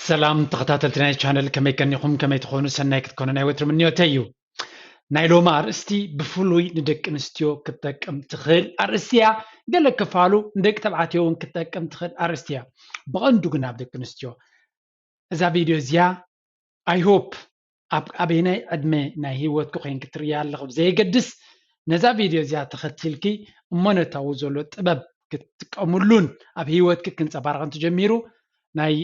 ሰላም ተኸታተልቲ ናይ ቻነል፣ ከመይ ቀኒኹም? ከመይ ትኾኑ? ሰናይ ክትኮኑ ናይ ወትሪ ምንዮተይ እዩ። ናይ ሎማ ኣርእስቲ ብፍሉይ ንደቂ ኣንስትዮ ክትጠቅም ትኽእል ኣርእስቲ እያ። ገለ ክፋሉ ንደቂ ተባዕትዮ እውን ክትጠቅም ትኽእል ኣርእስቲ እያ። ብቐንዱ ግን ኣብ ደቂ ኣንስትዮ እዛ ቪድዮ እዚኣ I hope ኣብ ኣበየናይ ዕድመ ናይ ህይወትኪ ኮይንኪ ትርእያ ኣለኺ ብዘየገድስ፣ ነዛ ቪድዮ እዚኣ ተኸቲልኪ እሞ ነታዊ ዘሎ ጥበብ ክትጥቀምሉን ኣብ ህይወትኪ ክንጸባረቕን ትጀሚሩ። ናይ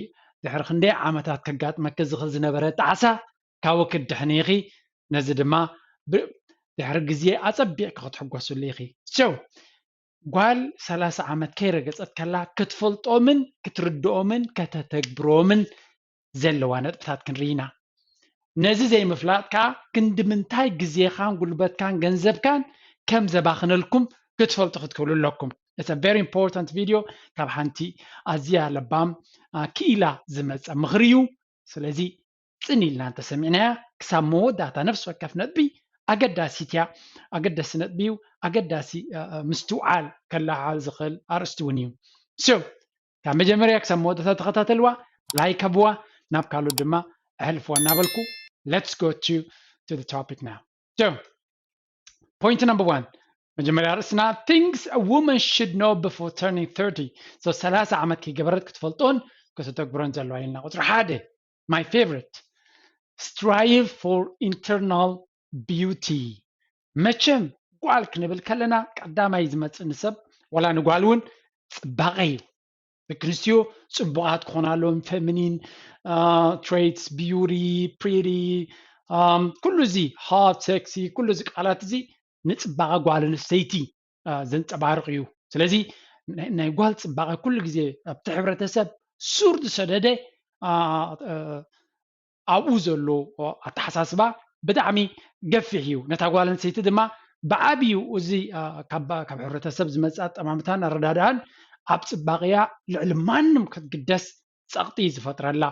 ድሕሪ ክንደይ ዓመታት ከጋጥመኪ ዝኽእል ዝነበረ ጣዕሳ ካብኡ ክትድሕኒ ኢኺ። ነዚ ድማ ብ-፣ ድሕሪ ግዜ ኣጸቢቕኪ ክትሕጎስሉ ኢኺ። So ጓል ሰላሳ ዓመት ከይረገጸት ከላ ክትፈልጦምን ክትርድኦምን ከተተግብሮምን ዘለዋ ነጥብታት ክንርኢ ኢና። ነዚ ዘይምፍላጥ ከኣ ክንዲ ምንታይ ግዜኻን ጉልበትካን ገንዘብካን ከም ዘባኽነልኩም ክትፈልጡ ክትክእሉ ኣለኩም። It's a very important video። ካብ ሓንቲ ኣዝያ ለባም፣ አ፣ ክኢላ ዝመጸ ምኽሪ እዩ። ስለዚ ጽን ኢልና እንተሰሚዕናያ ክሳብ መወዳእታ ነፍሲ ወከፍ ነጥቢ ኣገዳሲት እያ። ኣገዳሲ ነጥቢ እዩ። ኣገዳሲ፣ አ፣ አ፣ ምስትውዓል ከለዓዕል ዝኽእል ኣርእስቲ እውን እዩ። So ካብ መጀመርያ ክሳብ መወዳእታ ተኸታተልዋ፣ ላይክ ሃብዋ፣ ናብ ካልኦት ድማ ኣሕልፍዋ እናበልኩ let's go to to the topic now። So point number one፣ መጀመርያ ርእስና things a woman should know before turning thirty። So ሰላሳ ዓመት ከይገበረት ክትፈልጦን ከተተግብሮን ዘለዋ ኢልና። ቁጽሪ ሓደ፣ my favorite፣ strive for internal beauty። መቸም ጓል ክንብል ከለና ቀዳማይ ዝመጽእ ንሰብ ዋላ ንጓል እውን ጽባቐ እዩ። ደቂ ኣንስትዮ ጽቡቓት ክኾና ኣለዎም፣ feminine traits፣ beauty፣ pretty፣ ኩሉ እዚ hot፣ sexy፣ ኩሉ እዚ ቃላት እዚ ንጽባቐ ጓል ኣንስተይቲ ዘንጸባርቕ እዩ። ስለዚ ናይ ጓል ጽባቐ ኩሉ ግዜ ኣብቲ ሕብረተሰብ ሱር ዝሰደደ ኣብኡ ዘሎ ኣተሓሳስባ ብጣዕሚ ገፊሕ እዩ። ነታ ጓል ኣንስተይቲ ድማ ብዓብዩ እዚ ካብ ሕብረተሰብ ዝመፅእ ኣጠማምታን ኣረዳድኣን ኣብ ፅባቕያ ልዕሊ ማንም ክትግደስ ፀቕጢ እዩ ዝፈጥረላ።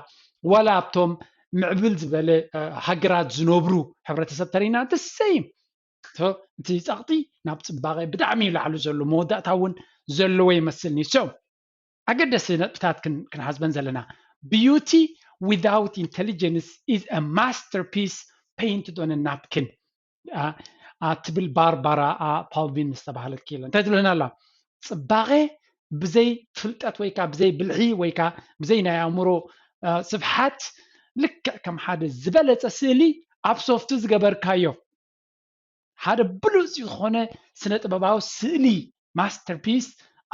ዋላ ኣብቶም ምዕብል ዝበለ ሃገራት ዝነብሩ ሕብረተሰብ ተሪና the same። እቲ ፀቕጢ ናብ ፅባቐ ብጣዕሚ እዩ ላዕሉ ዘሎ፣ መወዳእታ እውን ዘለዎ ይመስልኒ። So ኣገደስቲ ነጥብታት ክንሓስበን ዘለና። Beauty without intelligence is a masterpiece painted on a napkin ትብል ባርባራ ፓልቪን ዝተባሃለት ክኢላ እንታይ ትብለና ኣላ? ፅባቐ ብዘይ ፍልጠት ወይ ከዓ ብዘይ ብልሒ ወይ ከዓ ብዘይ ናይ ኣእምሮ ስፍሓት ልክዕ ከም ሓደ ዝበለፀ ስእሊ ኣብ ሶፍቲ ዝገበርካዮ ሓደ ብሉፅ ዝኾነ ስነ ጥበባዊ ስእሊ ማስተርፒስ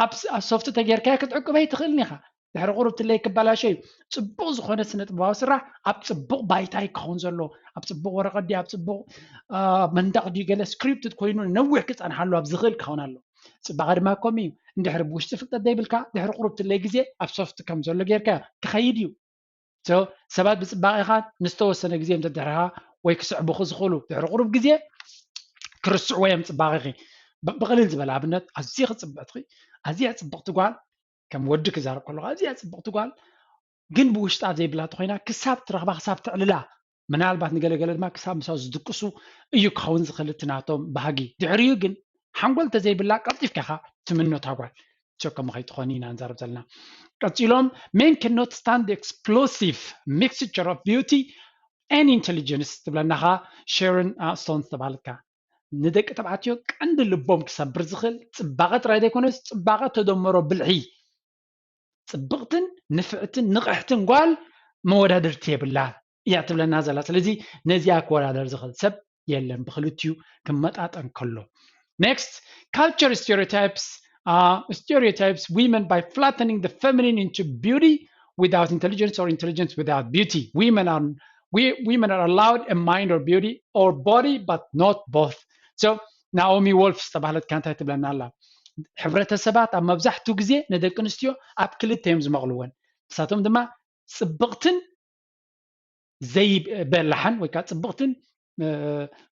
ኣብ ሶፍቲ ተጌርካዮ ክትዕቅበ ኣይትኽእልን ኢኻ። ድሕሪ ቁሩብ ትለይ ክበላሸ እዩ። ፅቡቕ ዝኾነ ስነ ጥበባዊ ስራሕ ኣብ ፅቡቕ ባይታ እዩ ክኸውን ዘሎ። ኣብ ፅቡቕ ወረቐት ድዩ፣ ኣብ ፅቡቕ መንደቕ ድዩ፣ ገለ ስክሪፕትድ ኮይኑ ነዊሕ ክፀንሓሉ ኣብ ዝኽእል ክኸውን ኣሎ። ፅባቐ ድማ ከምኡ እዩ። እንድሕሪ ብውሽጢ ፍልጠት ዘይብልካ ድሕሪ ቁሩብ ትለይ ግዜ ኣብ ሶፍቲ ከም ዘሎ ጌርካዮ ክኸይድ እዩ። ሰባት ብፅባቐኻ ንዝተወሰነ ግዜ እንተድሕርኻ ወይ ክስዕቡኹ ዝኽእሉ ድሕሪ ቁሩብ ግዜ ክርስዕዎ እዮም ፅባቐኺ። ብቕልል ዝበለ ኣብነት ኣዝኺ ፅብቕቲ ኣዝያ ፅብቕቲ ጓል ከም ወዲ ክዛረብ ከለኹ ኣዝያ ፅብቕቲ ጓል ግን ብውሽጣ ዘይብላ ተኮይና ክሳብ ትረኽባ ክሳብ ትዕልላ ምናልባት ንገለገለ ድማ ክሳብ ምሳው ዝድቅሱ እዩ ክኸውን ዝኽእል እቲ ናቶም ባህጊ። ድሕሪኡ ግን ሓንጎል እንተዘይብላ ቀልጢፍካ ኢኻ ትምኖ እታ ጓል። ቸከሙ ከይትኾኒ ኢና ንዛረብ ዘለና። ቀፂሎም men cannot stand the explosive mixture of beauty and intelligence ትብለና ኸዓ ሸርን ስቶን ዝተባሃለት ከ ንደቂ ተባዕትዮ ቀንዲ ልቦም ክሰብር ዝኽእል ፅባቐ ጥራይ ዘይኮነስ ፅባቐ ተደመሮ ብልሒ ፅብቕትን ንፍዕትን ንቕሕትን ጓል መወዳድርቲ የብላን እያ ትብለና ዘላ። ስለዚ ነዚኣ ክወዳደር ዝኽእል ሰብ የለን ብክልቲኡ ክመጣጠን ከሎ። Next, culture stereotypes stereotypes women by flattening the feminine into beauty without intelligence or intelligence without beauty. Women are we, women are allowed a mind or beauty or body but not both. So ናኦሚ ወልፍ ዝተባህለት ከ እንታይ ትብለና ኣላ? ሕብረተሰባት ኣብ መብዛሕትኡ ግዜ ንደቂ ኣንስትዮ ኣብ ክልተ እዮም ዝመቕልወን። ንሳቶም ድማ ፅብቕትን ዘይበላሕን ወይ ከዓ ፅብቕትን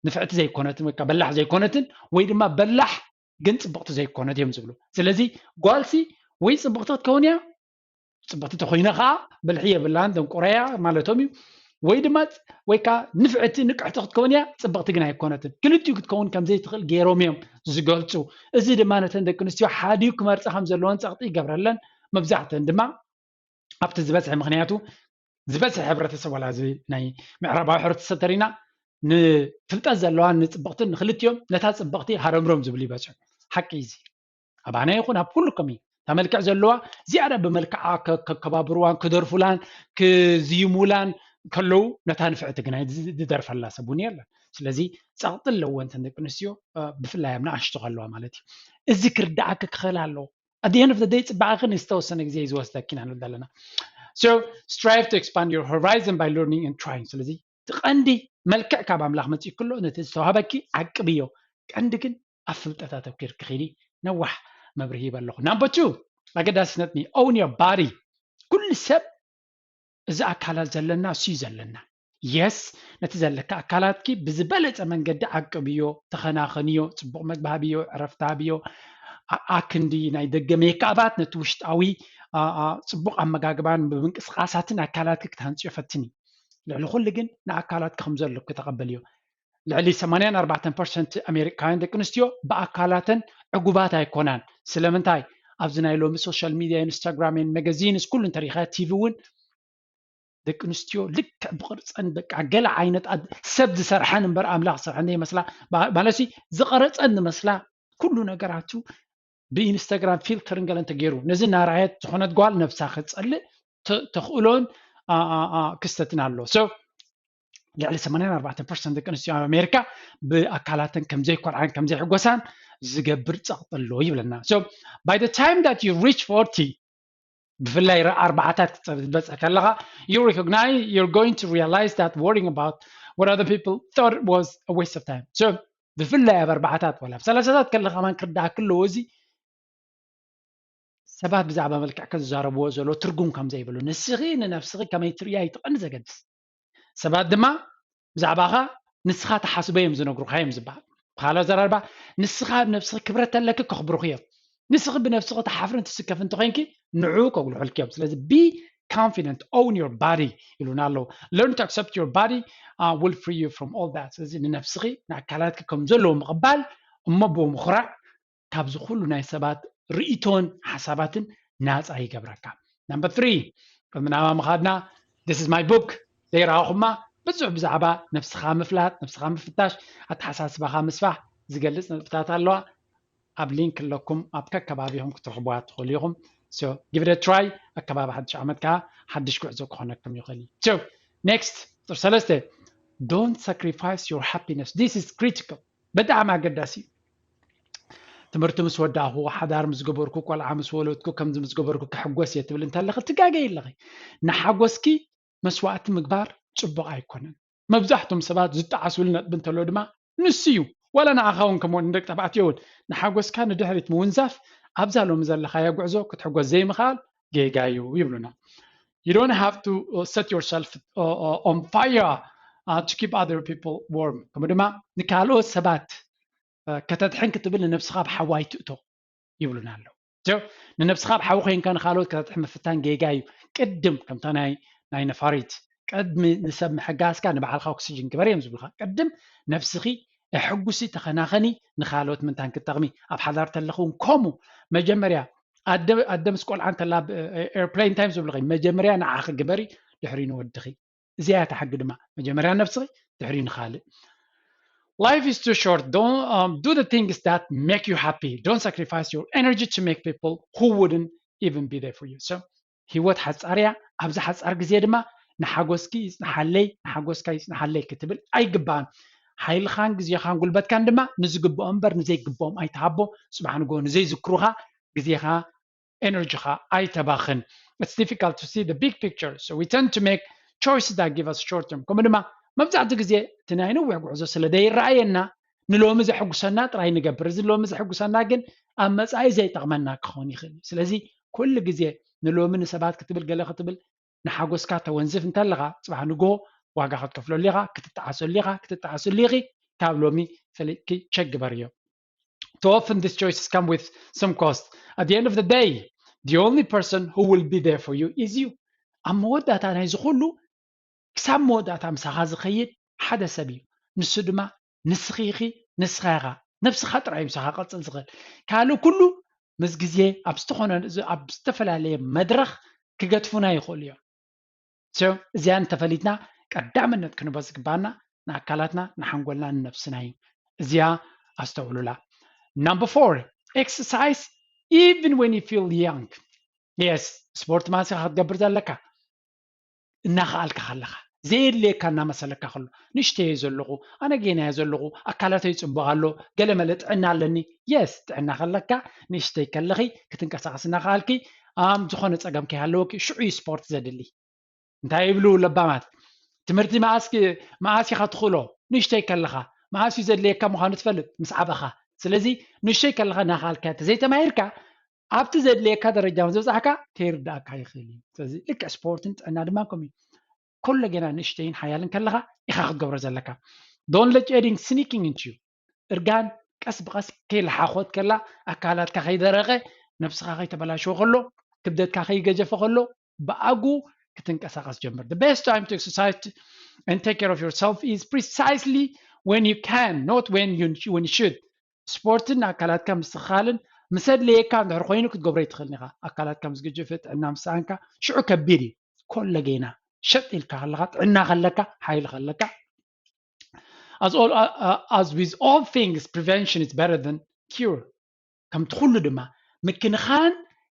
ንፍዕቲ ዘይኮነትን ወይ ከዓ በላሕ ዘይኮነትን ወይ ድማ በላሕ ግን ፅብቕቲ ዘይኮነት እዮም ዝብሉ። ስለዚ ጓልሲ ወይ ፅብቕቲ ክትከውን እያ፣ ፅብቕቲ ተኮይነ ከዓ ብልሒ የብላን ደንቆረያ ማለቶም እዩ፣ ወይ ድማ ወይ ከዓ ንፍዕቲ ንቅሕቲ ክትከውን እያ፣ ፅብቕቲ ግን ኣይኮነትን። ክልቲኡ ክትከውን ከምዘይትኽእል ገይሮም እዮም ዝገልፁ። እዚ ድማ ነተን ደቂ ኣንስትዮ ሓዲኡ ክመርፃ ከም ዘለዎን ፀቕጢ ይገብረለን። መብዛሕተን ድማ ኣብቲ ዝበዝሐ ምክንያቱ ዝበዝሐ ሕብረተሰብ ዋላ እዚ ናይ ምዕራባዊ ሕብረተሰብ ተሪና ንፍልጠት ዘለዋን ንፅብቕትን ንክልቲኦም ነታ ፅብቕቲ ሃረምሮም ዝብል ይበፅሑ። ሓቂ እዚ ኣባና ይኹን ኣብ ኩሉ ከሚ እታ መልክዕ ዘለዋ ዝያዳ ብመልክዓ ከከባብርዋን ክደርፉላን ክዝይሙላን ከለዉ ነታ ንፍዕቲ ግና ዝደርፈላ ሰብ እውን የለን። ስለዚ ፀቕጢ ኣለዎ እንተን ደቂ ኣንስትዮ ብፍላይ ኣብ ንኣሽቱ ከለዋ ማለት እዩ። እዚ ክርዳኣኪ ክኽእል ኣለዎ። ኣዲን ፍ ደይ ፅባቐ ግን ዝተወሰነ ግዜ እዩ ዝወስደኪ ኢና ንብል ዘለና። So strive to expand your horizon by learning and trying። ስለዚ እቲ ቀንዲ መልክዕ ካብ ኣምላኽ መፂኡ ክሎ ነቲ ዝተዋህበኪ ዓቅብዮ። ቀንዲ ግን ኣብ ፍልጠት ኣተኪርኪ ኺዲ። ነዋሕ መብርሂ ይበለኹ። Number two ኣገዳሲ ነጥቢ own your body። ኩሉ ሰብ እዚ ኣካላት ዘለና እሱ እዩ ዘለና። Yes ነቲ ዘለካ ኣካላትኪ ብዝበለፀ መንገዲ ዓቅብዮ፣ ተኸናኸንዮ፣ ፅቡቕ መግቢ ሃብዮ፣ ዕረፍቲ ሃብዮ። ኣክንዲ ናይ ደገ ሜክኣባት ነቲ ውሽጣዊ ፅቡቕ ኣመጋግባን ብምንቅስቃሳትን ኣካላትኪ ክትሃንፅዮ ፈትኒ። ልዕሊ ኩሉ ግን ንኣካላትኪ ከም ዘለኩ ተቐበልዮ። ልዕሊ ሰማንያን ኣርባዕተን ፐርሰንት ኣሜሪካውያን ደቂ ኣንስትዮ ብኣካላተን ዕጉባት ኣይኮናን። ስለምንታይ? ኣብዚ ናይ ሎሚ social media፣ Instagram፣ magazines ኩሉ እንተሪኻ፣ ቲቪ እውን ደቂ ኣንስትዮ ልክዕ ብቕርፀን በቃ ገለ ዓይነት ሰብ ዝሰርሐን እምበር ኣምላኽ ዝሰርሐን ዘይመስላ ማለት ዝቐረፀን ዝመስላ ኩሉ ነገራቱ ብኢንስታግራም ፊልተርን ገለን ተገይሩ ነዚ እናረኣየት ዝኾነት ጓል ነብሳ ክትፀልእ ተኽእሎን ክስተትን ኣሎ። ልዕሊ ሰማንያን ኣርባዕተን ፐርሰንት ደቂ ኣንስትዮ ኣብ ኣሜሪካ ብኣካላተን ከምዘይኮርዓን ከምዘይሕጎሳን ዝገብር ፀቕጢ ኣሎ ይብለና። By the time that you reach forty ብፍላይ ኣርባዓታት ክትበፅሕ ከለኻ you recognize you're going to realize that worrying about what other people thought was a waste of time። ብፍላይ ኣብ ኣርባዓታት ዋላ ኣብ ሰላሳታት ከለኻ ማን ክርዳእክ ኣለዎ እዚ ሰባት ብዛዕባ መልክዕ ክዛረብዎ ዘሎ ትርጉም ከም ዘይብሉ ንስኺ ንነብስኺ ከመይ ትርእያ እዩ እቲ ቀንዲ ዘገድስ። ሰባት ድማ ብዛዕባኻ ንስኻ ትሓስቦ እዮም ዝነግሩኻ እዮም ዝበሃል። ብኻልእ ኣዘራርባ ንስኻ ኣብ ነብስኺ ክብረት ኣለኪ ከኽብሩኺ እዮም። ንስኺ ብነብስኺ ትሓፍሪ ትስከፊ እንተኾይንኪ ንዑ ከጉልሑልኪ እዮም። ስለዚ be confident, own your body ይሉና ኣለዉ። Learn to accept your body will free you from all that። ስለዚ ንነብስኺ ንኣካላትኪ ከም ዘለዎ ምቕባል እሞ ብምኹራዕ ካብዚ ኩሉ ናይ ሰባት ርእይቶን ሓሳባትን ናፃ ይገብረካ። Number three ቅድሚ ናባ ምኻድና this is my book ዘይረኣኹማ ብዙሕ ብዛዕባ ነብስኻ ምፍላጥ ነብስኻ ምፍታሽ ኣተሓሳስባኻ ምስፋሕ ዝገልፅ ነጥብታት ኣለዋ። ኣብ ሊንክ ኣለኩም ኣብ ከከባቢኹም ክትረኽብዋ ትኽእሉ ኢኹም። So give it a try ኣከባቢ ሓድሽ ዓመት ከዓ ሓድሽ ጉዕዞ ክኾነኩም ይኽእል እዩ። So next ቁፅሪ ሰለስተ don't sacrifice your happiness, this is critical። ብጣዕሚ ኣገዳሲ እዩ። ትምህርቲ ምስ ወዳእኹ ሓዳር ምስ ገበርኩ ቆልዓ ምስ ወለድኩ ከምዚ ምስ ገበርኩ ክሕጎስ እየ ትብል እንተለኺ ትጋገይ ኣለኺ። ንሓጎስኪ መስዋእቲ ምግባር ፅቡቕ ኣይኮነን። መብዛሕትኦም ሰባት ዝጠዓስሉ ነጥቢ እንተሎ ድማ ንሱ እዩ። ዋላ ንዓኻ እውን ከምኡ ንደቂ ተባዕትዮ እውን ንሓጎስካ ንድሕሪት ምውንዛፍ ኣብዛ ሎሚ ዘለኻዮ ጉዕዞ ክትሕጎስ ዘይምኽኣል ጌጋ እዩ ይብሉና። You don't have to set yourself on fire to keep other people warm። ከምኡ ድማ ንካልኦት ሰባት ከተድሕን ክትብል ንነብስኻ ኣብ ሓዊ ኣይትእቶ ይብሉና ኣለዉ። ንነብስኻ ኣብ ሓዊ ኮይንካ ንካልኦት ከተድሕን ምፍታን ጌጋ እዩ። ቅድም ከምታ ናይ ናይ ነፋሪት ቅድሚ ንሰብ ምሕጋዝካ ንባዕልካ ኦክስጅን ግበር እዮም ዝብሉካ። ቅድም ነብስኺ ኣሕጉሲ ተኸናኸኒ ንካልኦት ምንታን ክጠቕሚ ኣብ ሓዳር ተለኹ እውን ከምኡ መጀመርያ ኣደ ኣደ ምስ ቆልዓ እንተላ ኤርፕሌን ታይም ዝብልኺ መጀመርያ ንዓኺ ግበሪ ድሕሪ ንወድኺ። እዚኣ እያ እታ ሕጊ ድማ መጀመርያ ነብስኺ ድሕሪ ንኻልእ። Life is too short. Don't um, do the things that make you happy. Don't sacrifice your energy to make people who wouldn't even be there for you. So ህይወት ሓፃር እያ። ኣብዚ ሓፃር ግዜ ድማ ንሓጎስኪ ይፅንሓለይ ንሓጎስካ ይፅንሓለይ ክትብል ኣይግባእን። ሓይልኻን ግዜኻን ጉልበትካን ድማ ንዝግብኦም እምበር ንዘይግብኦም ኣይትሃቦ። ፅባሕ ንግሆ ንዘይዝክሩኻ ግዜኻ ኤነርጂኻ ኣይተባኽን። It's difficult to see the big picture, so we tend to make choices that give us short term። ከምኡ ድማ መብዛሕትኡ ግዜ እቲ ናይ ነዊሕ ጉዕዞ ስለ ዘይረኣየና ንሎሚ ዘሐጉሰና ጥራይ ንገብር። እዚ ሎሚ ዘሐጉሰና ግን ኣብ መፃኢ ዘይጠቕመና ክኸውን ይኽእል እዩ። ስለዚ ኩሉ ግዜ ንሎሚ ንሰባት ክትብል ገለ ክትብል ንሓጎስካ ተወንዝፍ እንተለኻ ፅባሕ ንግሆ ዋጋ ክትከፍለሉ ኢኻ፣ ክትጠዓሰሉ ኢኻ፣ ክትጠዓስሉ ኢኺ። ካብ ሎሚ ፈሊጥኪ ቸክ ግበርዮ። Too often these choices come with some cost. At the end of the day, the only person who will be there for you is you. ኣብ መወዳእታ ናይዚ ኩሉ ክሳብ መወዳእታ ምሳኻ ዝኸይድ ሓደ ሰብ እዩ። ንሱ ድማ ንስኺ ኢኺ፣ ንስኻ ኢኻ። ነብስኻ ጥራይ እዩ ምሳኻ ክቕፅል ዝኽእል። ካልእ ኩሉ ምስ ግዜ ኣብ ዝተኾነ ኣብ ዝተፈላለየ መድረኽ ክገድፉና ይኽእሉ እዮም። እዚኣ እንተፈሊጥና ቀዳምነት ክንቦ ዝግባና ንኣካላትና፣ ንሓንጎልና፣ ንነብስና እዩ። እዚኣ ኣስተውዕሉላ። Number four, exercise even when you feel young. Yes, ስፖርት ማሲኻ ክትገብር ዘለካ እናኸኣልካ ከለኻ፣ ዘየድልየካ እናመሰለካ ከሎ፣ ንእሽተየ ዘለኹ፣ ኣነ ጌናየ ዘለኹ፣ ኣካላተይ ጽቡቕ ኣሎ፣ ገለመለ ጥዕና ኣለኒ። የስ፣ ጥዕና ከለካ፣ ንእሽተይ ከለኺ ክትንቀሳቐስ እናኸኣልኪ፣ ኣም ዝኾነ ጸገም ከይሃለወኪ ሽዑ እዩ ስፖርት ዘድሊ። እንታይ ይብሉ ለባማት? ትምህርቲ መኣስ መኣስ ኢኻ ትኽእሎ? ንእሽተይ ከለኻ። መኣስ እዩ ዘድልየካ ምዃኑ ትፈልጥ ምስ ዓበኻ። ስለዚ ንእሽተይ ከለኻ እናኸኣልካ ተዘይተማሂርካ ኣብቲ ዘድልየካ ደረጃ ምስ በጻሕካ ከይርዳእካ ይኽእል እዩ። ስለዚ ልክዕ ስፖርትን ጥዕና ድማ ከምኡ እዩ። ኩሉ ገና ንእሽተይን ሓያልን ከለኻ ኢኻ ክትገብሮ ዘለካ። Don't let aging sneaking into you. እርጋን ቀስ ብቐስ ከይለሓኾት ከላ ኣካላትካ ከይደረቐ ነብስኻ ከይተበላሸወ ከሎ ክብደትካ ከይገጀፈ ከሎ ብኣጉ ክትንቀሳቐስ ጀምር። The best time to exercise and take care of yourself is precisely when you can, not when you, when you should. ስፖርትን ኣካላትካ ምስትኽኻልን ምስ ኣድለየካ እንድሕር ኮይኑ ክትገብሮ ኣይትኽእልን ኢኻ። ኣካላትካ ምስ ገጀፈ ጥዕና ምስ ሰኣንካ ሽዑ ከቢድ እዩ። ኮለጌና ሸጥ ኢልካ ከለኻ ጥዕና ከለካ ሓይሊ ከለካ as all uh, uh, as with all things prevention is better than cure. ከምቲ ኩሉ ድማ ምክንኻን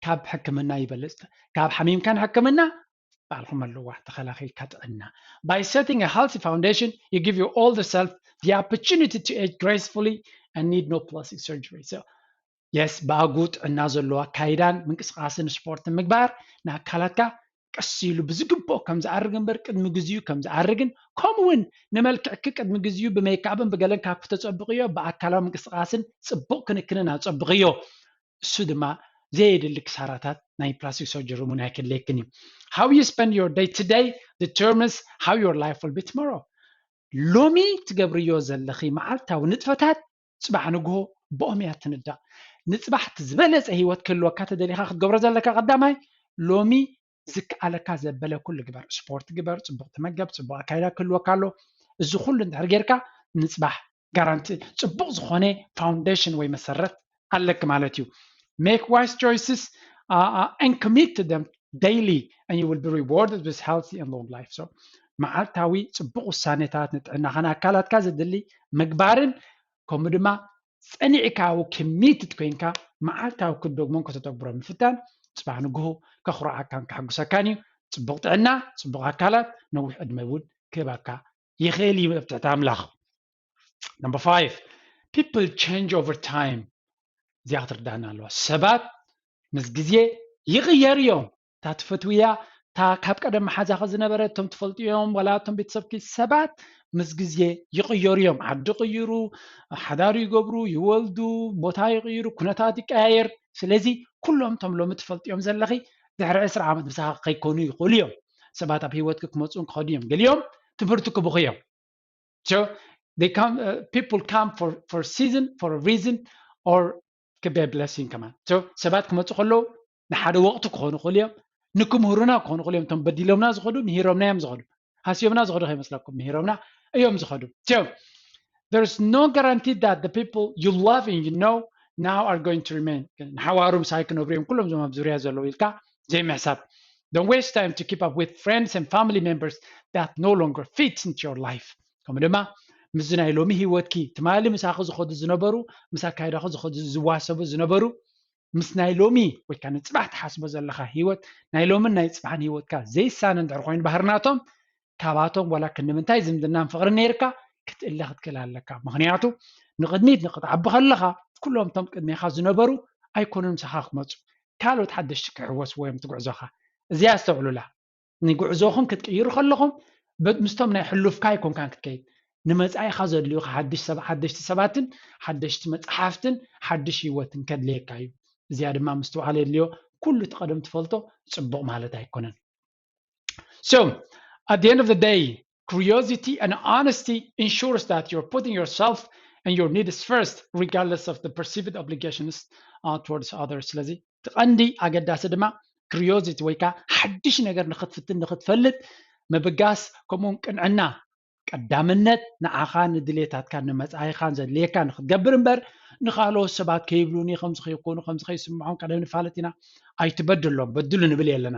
ካብ ሕክምና ይበልጽ። ካብ ሓሚምካን ሕክምና ባዕልኹም ኣለዋ ተኸላኺልካ ጥዕና። By setting a healthy foundation you give your older self the opportunity to age gracefully and need no plastic surgery. So yes ብኣጉ ጥዕና ዘለዎ ኣካይዳን ምንቅስቃስን ስፖርትን ምግባር ንኣካላትካ ቀስ ኢሉ ብዝግብኦ ከም ዝኣርግ እምበር ቅድሚ ግዜኡ ከም ዝኣርግን ከምኡ እውን ንመልክዕኪ ቅድሚ ግዜኡ ብሜክኣፕን ብገለን ካብ ክተፀብቕዮ ብኣካላዊ ምንቅስቃስን ፅቡቕ ክንክንን ኣፀብቕዮ። እሱ ድማ ዘየድሊ ክሳራታት ናይ ፕላስቲክ ሰርጀሪ እውን ኣይክድለየክን እዩ። How you spend your day today determines how your life will be tomorrow. ሎሚ ትገብርዮ ዘለኺ መዓልታዊ ንጥፈታት ፅባሕ ንግሆ ብኦም እያ ትንዳእ። ንፅባሕ እቲ ዝበለፀ ህይወት ክህልወካ ተደሊኻ ክትገብሮ ዘለካ ቀዳማይ ሎሚ ዝከኣለካ ዘበለ ኩሉ ግበር። ስፖርት ግበር፣ ፅቡቕ ተመገብ፣ ፅቡቕ ኣካይዳ ክህልወካ ኣሎ። እዚ ኩሉ እንድሕር ጌርካ ንፅባሕ ጋራንቲ ፅቡቕ ዝኾነ ፋውንዴሽን ወይ መሰረት ኣለክ ማለት እዩ። Make wise choices uh, uh, and commit to them daily and you will be rewarded with healthy and long life. So መዓልታዊ ፅቡቕ ውሳኔታት ንጥዕናኻን ኣካላትካ ዘድሊ ምግባርን ከምኡ ድማ ፀኒዕካ committed ኮይንካ መዓልታዊ ክትደግሞን ከተተግብሮ ምፍታን ፅባሕ ንግሆ ከኹርዓካን ከሐጉሰካን እዩ። ፅቡቕ ጥዕና፣ ፅቡቕ ኣካላት ነዊሕ ዕድመ እውን ክህበካ ይኽእል እዩ ኣብ ትሕቲ ኣምላኽ። Number five, people change over time. እዚኣ ክትርዳእና ኣለዋ። ሰባት ምስ ግዜ ይቕየሩ እዮም። እታ ትፈትውያ እታ ካብ ቀደም መሓዛኺ ዝነበረ እቶም ትፈልጥዮም ዋላ እቶም ቤተሰብኪ ሰባት ምስ ግዜ ይቕየሩ እዮም። ዓዲ ይቕይሩ፣ ሓዳር ይገብሩ፣ ይወልዱ፣ ቦታ ይቕይሩ፣ ኩነታት ይቀያየር። ስለዚ ኩሎም እቶም ሎሚ ትፈልጥዮም ዘለኺ ድሕሪ ዕስራ ዓመት ምሳኺ ከይኮኑ ይኽእሉ እዮም። ሰባት ኣብ ህይወትኪ ክመፁን ክኸዱ እዮም። ገሊኦም ትምህርቲ ክብኹ እዮም። So they come, uh, people come for, for season, for a reason, or could be a blessing ከማን። So ሰባት ክመፁ ከለዉ ንሓደ ወቕቲ ክኾኑ ይኽእሉ እዮም፣ ንክምህሩና ክኾኑ ይኽእሉ እዮም። እቶም በዲሎምና ዝኸዱ ምሂሮምና እዮም ዝኸዱ። ሃስዮምና ዝኸዱ ከይመስለኩም ምሂሮምና እዮም ዝኸዱ። So there's no guarantee that the people you love and you know now are going to remain. ንሓዋሩ ምሳይ ክነብሩ እዮም ኩሎም እዞም ኣብ ዙርያ ዘለዉ ኢልካ ዘይምሕሳብ። Don't waste time to keep up with friends and family members that no longer fit into your life. ከምኡ ድማ ምስዚ ናይ ሎሚ ህይወትኪ ትማሊ ምሳኺ ዝኸዱ ዝነበሩ ምስ ኣካይዳኺ ዝኸዱ ዝዋሰቡ ዝነበሩ ምስ ናይ ሎሚ ወይ ከዓ ንፅባሕ ትሓስቦ ዘለካ ህይወት ናይ ሎምን ናይ ፅባሕን ህይወትካ ዘይሳነ እንድሕር ኮይኑ ባህርናቶም ካባቶም ዋላ ክንዲ ምንታይ ዝምድናን ፍቕርን ነይርካ ክትእለ ክትክእል ኣለካ። ምክንያቱ ንቕድሚት ንክትዓቢ ከለካ ኩሎም እቶም ቅድሜካ ዝነበሩ ኣይኮኑን ምሳካ ክመፁ፣ ካልኦት ሓደሽቲ ክሕወስዎ እዮም ትጉዕዞካ። እዚኣ ኣስተውዕሉላ። ንጉዕዞኹም ክትቅይሩ ከለኹም ምስቶም ናይ ሕሉፍካ ኣይኮንካን ክትከይድ፣ ንመፃኢኻ ዘድልዩካ ሓድሽ ሰብ ሓደሽቲ ሰባትን ሓደሽቲ መፅሓፍትን ሓድሽ ህይወትን ከድልየካ እዩ። እዚኣ ድማ ምስትውዓል የድልዮ። ኩሉ እቲ ቀደም ትፈልጦ ፅቡቕ ማለት ኣይኮነን። So at the end of the day, curiosity and honesty ensures that you're putting yourself and your needs first regardless of the perceived obligations uh, towards others. ስለዚ እቲ ቀንዲ ኣገዳሲ ድማ curiosity ወይ ከዓ ሓድሽ ነገር ንክትፍትን ንክትፈልጥ ምብጋስ ከምኡውን ቅንዕና ቀዳምነት ንዓኻ ንድሌታትካ ንመፃኢኻን ዘድልየካ ንክትገብር እምበር ንካልኦት ሰባት ከይብሉኒ ከምዚ ከይኮኑ ከምዚ ከይስምዖም ቀደም ንፋለጥ ኢና ኣይትበድሎም በድሉ ንብል የለና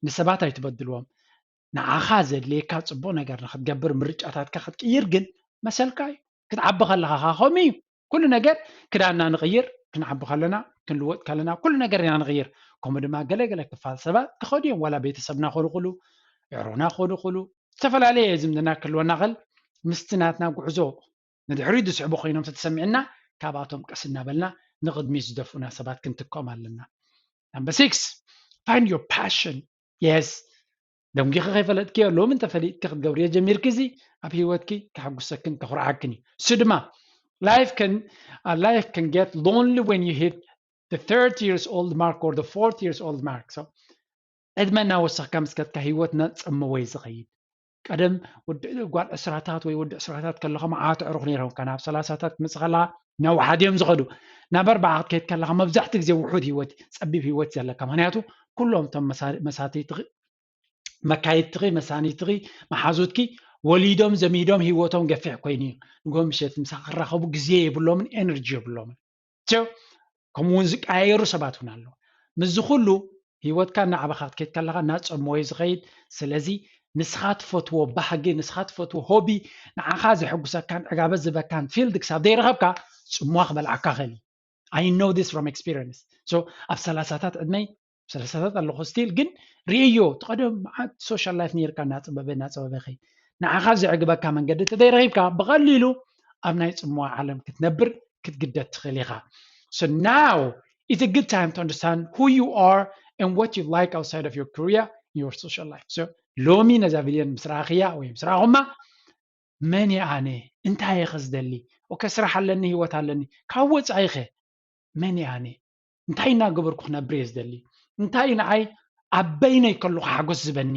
ንሰባት ኣይትበድልዎም ንዓኻ ዘድልየካ ፅቡቅ ነገር ንክትገብር ምርጫታትካ ክትቅይር ግን መሰልካ እዩ። ክትዓቢ ከለካ ከዓ ከምኡ እዩ። ኩሉ ነገር ክዳንና ንቅይር፣ ክንዓቢ ከለና፣ ክንልወጥ ከለና ኩሉ ነገር ኢና ንቅይር። ከምኡ ድማ ገለገለ ክፋል ሰባት ክኸዱ እዮም፣ ዋላ ቤተሰብና ክኾኑ ይኽእሉ፣ ኣዕሩኽና ክኾኑ ይኽእሉ፣ ዝተፈላለየ ዝምድና ክህልወና ክእል ምስቲ ናትና ጉዕዞ ንድሕሪት ዝስዕቡ ኮይኖም ተተሰሚዕና፣ ካብኣቶም ቀስ እናበልና ንቕድሚት ዝደፍኡና ሰባት ክንትክኦም ኣለና። Number six, find your passion. Yes, ደንጊኺ ከይፈለጥክዮ ሎሚ እንተፈሊጥኪ ክትገብርዮ ጀሚርኪ፣ እዚ ኣብ ህይወትኪ ከሐጉሰክን ከኹርዓክን እዩ። እሱ ድማ life can, uh, life can get lonely when you hit the thirty years old mark or the forty years old mark. So ዕድመ እናወሰኽካ ምስ ከድካ ህይወት እናጸመወ እዩ ዝኸይድ። ቀደም ወዲ ጓል ዕስራታት ወይ ወዲ ዕስራታት ከለኻ መዓት ኣዕሩኽ ነይሮም፣ ካብ ሰላሳታት ክትመጽእ ከለኻ ነዋሓት እዮም ዝኸዱ። ናብ ኣርባዓ ክትከይድ ከለኻ መብዛሕትኡ ግዜ ውሑድ ህይወት፣ ጸቢብ ህይወት ዘለካ፣ ምኽንያቱ ኩሎም እቶም መሳ- መሳትይትኺ፣ መካይድትኺ፣ መሳኒትኺ፣ መሓዙትኪ ወሊዶም ዘሚዶም ህይወቶም ገፊሕ ኮይኑ እዩ። ንጎ ምሸት ምሳኻ ክራኸቡ ግዜ የብሎምን፣ ኤነርጂ የብሎምን። ከምኡ እውን ዝቀያየሩ ሰባት እውን ኣለዉ። ምስዚ ኩሉ ህይወትካ እናዓበኻ ክትከይድ ከለኻ እናጸመወ እዩ ዝኸይድ። ስለዚ ንስኻ ትፈትዎ ባህጊ፣ ንስኻ ትፈትዎ ሆቢ፣ ንዓኻ ዘሐጉሰካን ዕጋበት ዝበካን ፊልድ ክሳብ ዘይረኸብካ ጽምዋ ክበልዓካ ክእል እዩ። I know this from experience. So ኣብ ሰላሳታት ዕድመይ፣ ሰላሳታት ኣለኹ ስቲል፣ ግን ርእዮ፣ እቲ ቀደም መዓት ሶሻል ላይፍ ነይርካ እናጸበበ እናጸበበ ይኸይድ። ንዓኻ ዘዕግበካ መንገዲ እንተዘይረኺብካ ብቐሊሉ ኣብ ናይ ጽምዋ ዓለም ክትነብር ክትግደድ ትኽእል ኢኻ። So now is a good time to understand who you are and what you like outside of your career, your social life. So ሎሚ ነዛ ቪድዮ ምስ ረኣኽያ ወይ ምስ ረኣኹማ መን እየ ኣነ? እንታይ እየ ከ ዝደሊ? ኦከ ስራሕ ኣለኒ፣ ህይወት ኣለኒ። ካብ ወጻኢ ኸ መን እየ ኣነ? እንታይ እናገበርኩ ክነብር እየ ዝደሊ? እንታይ እዩ ንዓይ ኣብ በይነይ ከለኹ ሓጎስ ዝበኒ?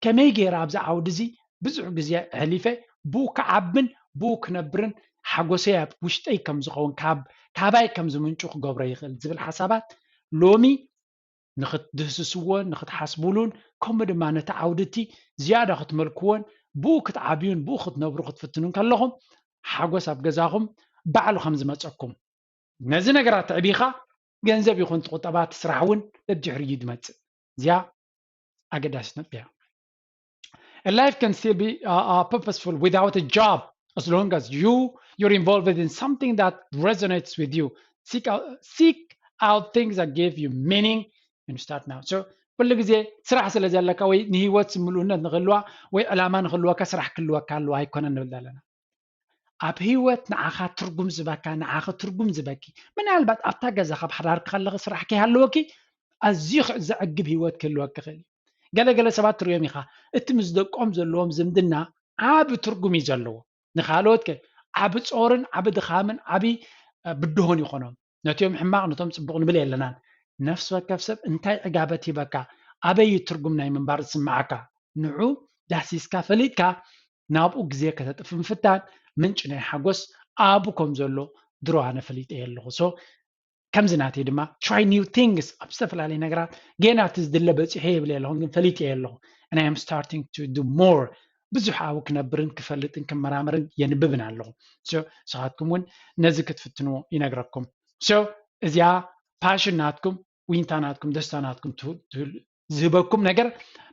ከመይ ገይረ ኣብዚ ዓውዲ እዚ ብዙሕ ግዜ ኣሕሊፈ ብኡ ክዓብን ብኡ ክነብርን ሓጎሰይ ኣብ ውሽጠይ ከም ዝኸውን ካብ ካባይ ከም ዝምንጩ ክገብሮ ይኽእል ዝብል ሓሳባት ሎሚ ንክትድህስስዎን ንክትሓስቡሉን ከምኡ ድማ ነቲ ዓውዲ እቲ ዝያዳ ክትመልክዎን ብኡ ክትዓብዩን ብኡ ክትነብሩ ክትፍትኑን ከለኹም ሓጎስ ኣብ ገዛኹም ባዕሉ ከም ዝመፀኩም ነዚ ነገራት ተዕቢኻ ገንዘብ ይኹን እቲ ቁጠባ እቲ ስራሕ እውን ደድሕሪኡ እዩ ዝመፅእ። እዚኣ ኣገዳሲት ነጥቢ እያ። A life can still be uh, uh, purposeful without a job as long as you you're involved in something that resonates with you. Seek out, seek out things that give you meaning and start now. So ኩሉ ግዜ ስራሕ ስለ ዘለካ ወይ ንህይወት ምሉእነት ንክህልዋ ወይ ዕላማ ንክህልወካ ስራሕ ክህልወካ ኣለዋ ኣይኮነን ንብል ዘለና። ኣብ ህይወት ንዓኻ ትርጉም ዝበካ፣ ንዓኺ ትርጉም ዝበኪ፣ ምናልባት ኣብታ ገዛኻ ብሓዳር ከለኺ ስራሕ ከይሃለወኪ ኣዝዩ ዘዕግብ ህይወት ክህልወኪ ይኽእል እዩ። ገለገለ ሰባት ትርእዮም ኢኻ፣ እቲ ምስ ደቆም ዘለዎም ዝምድና ዓቢ ትርጉም እዩ ዘለዎ። ንኻልኦት ከ ዓቢ ጾርን ዓቢ ድኻምን ዓቢ ብድሆን ይኾኖም። ነቲኦም ሕማቕ ነቶም ጽቡቕ ንብል የለናን። ነፍሲ ወከፍ ሰብ እንታይ ዕጋበት ሂበካ፣ ኣበይ እዩ ትርጉም ናይ ምንባር ዝስምዓካ፣ ንዑ ዳህሲስካ ፈሊጥካ ናብኡ ግዜ ከተጥፍ ምፍታን ምንጪ ናይ ሓጎስ ኣብኡ ከም ዘሎ ድሮ ኣነ ፈሊጠ ኣለኹ። So ከምዚ ናተይ ድማ try new things ኣብ ዝተፈላለዩ ነገራት ጌና እቲ ዝድለ በፂሐ ይብል ኣለኹ ግን ፈሊጠ ኣለኹ and I am starting to do more ብዙሕ ኣብኡ ክነብርን ክፈልጥን ክመራመርን የንብብን ኣለኹ። So ንስኻትኩም እውን ነዚ ክትፍትንዎ ይነግረኩም። So እዚኣ ፓሽን ናትኩም ዊንታ ናትኩም ደስታ ናትኩም ዝህበኩም ነገር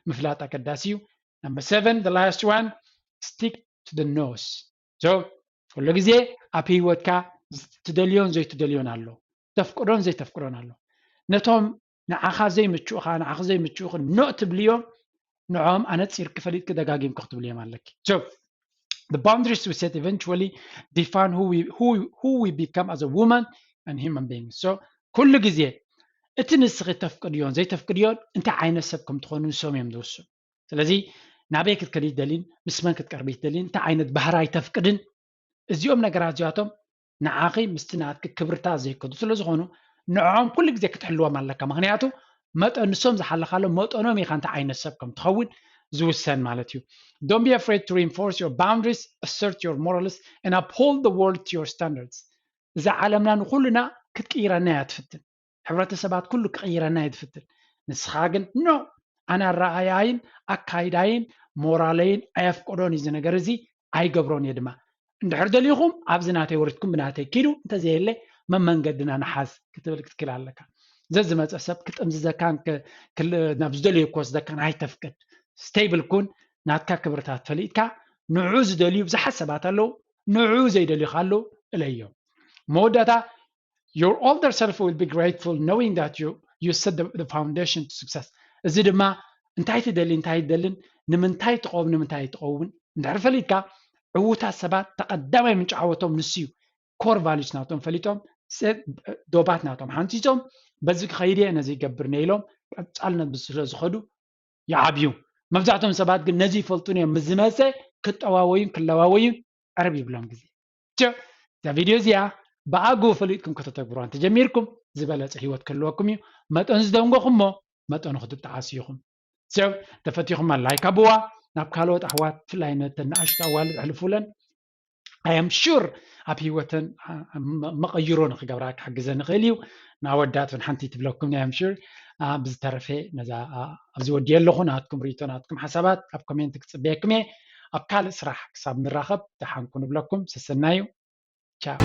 ምፍላጥ ኣገዳሲ እዩ። Number seven, the last one, stick to the no's. So ኩሉ ግዜ ኣብ ህይወትካ ትደልዮን ዘይትደልዮን ኣሎ፣ ተፍቅዶን ዘይተፍቅዶን ኣሎ። ነቶም ንዓኻ ዘይምችኡኻ ንዓኻ ዘይምችኡኽን ኖ ትብልዮም ንዖም ኣነፂርኪ ፈሊጥኪ ደጋጊምኪ ክትብልዮም ኣለኪ። So the boundaries we set eventually define who we, who, who we become as a woman and human being. So ኩሉ ግዜ እቲ ንስኺ ተፍቅድዮን ዘይተፍቅድዮን እንታይ ዓይነት ሰብ ከም ትኾኑ ንሶም እዮም ዝውስኑ። ስለዚ ናበይ ክትከዲ ትደሊን ምስ መን ክትቀርቢ ትደሊን እንታይ ዓይነት ባህራይ ተፍቅድን እዚኦም ነገራት እዚኣቶም ንዓኺ ምስቲ ናትኪ ክብርታት ዘይከዱ ስለ ዝኾኑ ንዕኦም ኩሉ ግዜ ክትሕልዎም ኣለካ። ምክንያቱ መጠን ንሶም ዝሓለኻሎም መጠኖም ኢኻ እንታይ ዓይነት ሰብ ከም ትኸውን ዝውሰን ማለት እዩ። Don't be afraid to reinforce your boundaries, assert your morals and uphold the world to your standards. እዛ ዓለምና ንኩልና ክትቅይረና እያ ትፍትን። ሕብረተሰባት ኩሉ ክቕይረና እየ ትፍትን። ንስኻ ግን ኖ ኣነ ኣረኣያይን ኣካይዳይን ሞራለይን ኣየፍቅዶን እዩ እዚ ነገር እዚ ኣይገብሮን እየ ድማ እንድሕር ደሊኹም ኣብዚ ናተይ ወሪድኩም ብናተይ ኪዱ እንተዘየለ መመንገድና ንሓዝ ክትብል ክትክል ኣለካ። ዘዝመፀ ሰብ ክጥምዝዘካን ናብ ዝደለዮ ክወስደካን ኣይተፍቅድ። stable ኩን። ናትካ ክብርታት ፈሊጥካ ንዑ ዝደልዩ ብዙሓት ሰባት ኣለዉ። ንዑ ዘይደልዩ ካሉ እለዮም። መወዳእታ your older self will be grateful knowing that you you set the, the foundation to success። እዚ ድማ እንታይ ትደሊ እንታይ ትደልን ንምንታይ ትኸውን ንምንታይ ትኸውን እንድሕር ፈሊጥካ ዕዉታት ሰባት ተቐዳማይ ምንጪ ዓወቶም ንሱ እዩ። core values ናቶም ፈሊጦም ዶባት ናቶም ሓንፂፆም በዚ ክኸይድ እየ ነዚ ይገብር ነይሎም ቀፃልነት ስለ ዝኸዱ ይዓብዩ። መብዛሕትኦም ሰባት ግን ነዚ ይፈልጡን እዮም። ምስ ዝመፀ ክጠዋወዩን ክለዋወዩን ዕርብ ይብሎም ግዜ። እዛ ቪድዮ እዚኣ ብኣግኡ ፈሊጥኩም ከተተግብሮ እንተጀሚርኩም ዝበለፀ ህይወት ክህልወኩም እዩ። መጠን ዝደንጎኹሞ መጠኑ ክትጠዓሱ ኢኹም። ሰብ ተፈቲኹማ ላይክ ኣብዋ ናብ ካልኦት ኣሕዋት ብፍላይ ነተን ንኣሽቱ ኣዋልድ ኣሕልፉለን። I am sure ኣብ ህይወተን መቐይሮ ንክገብራ ክሕግዘን ይኽእል እዩ። ንኣወዳት እውን ሓንቲ ትብለኩም ናይ ኣምሽር ብዝተረፈ ነዛ ኣብዚ ወዲየ ኣለኹ። ናትኩም ርእቶ ናትኩም ሓሳባት ኣብ ኮሜንት ክፅበየኩም እየ። ኣብ ካልእ ስራሕ ክሳብ ንራኸብ ደሓንኩ ንብለኩም። ሰሰናዩ። ቻው።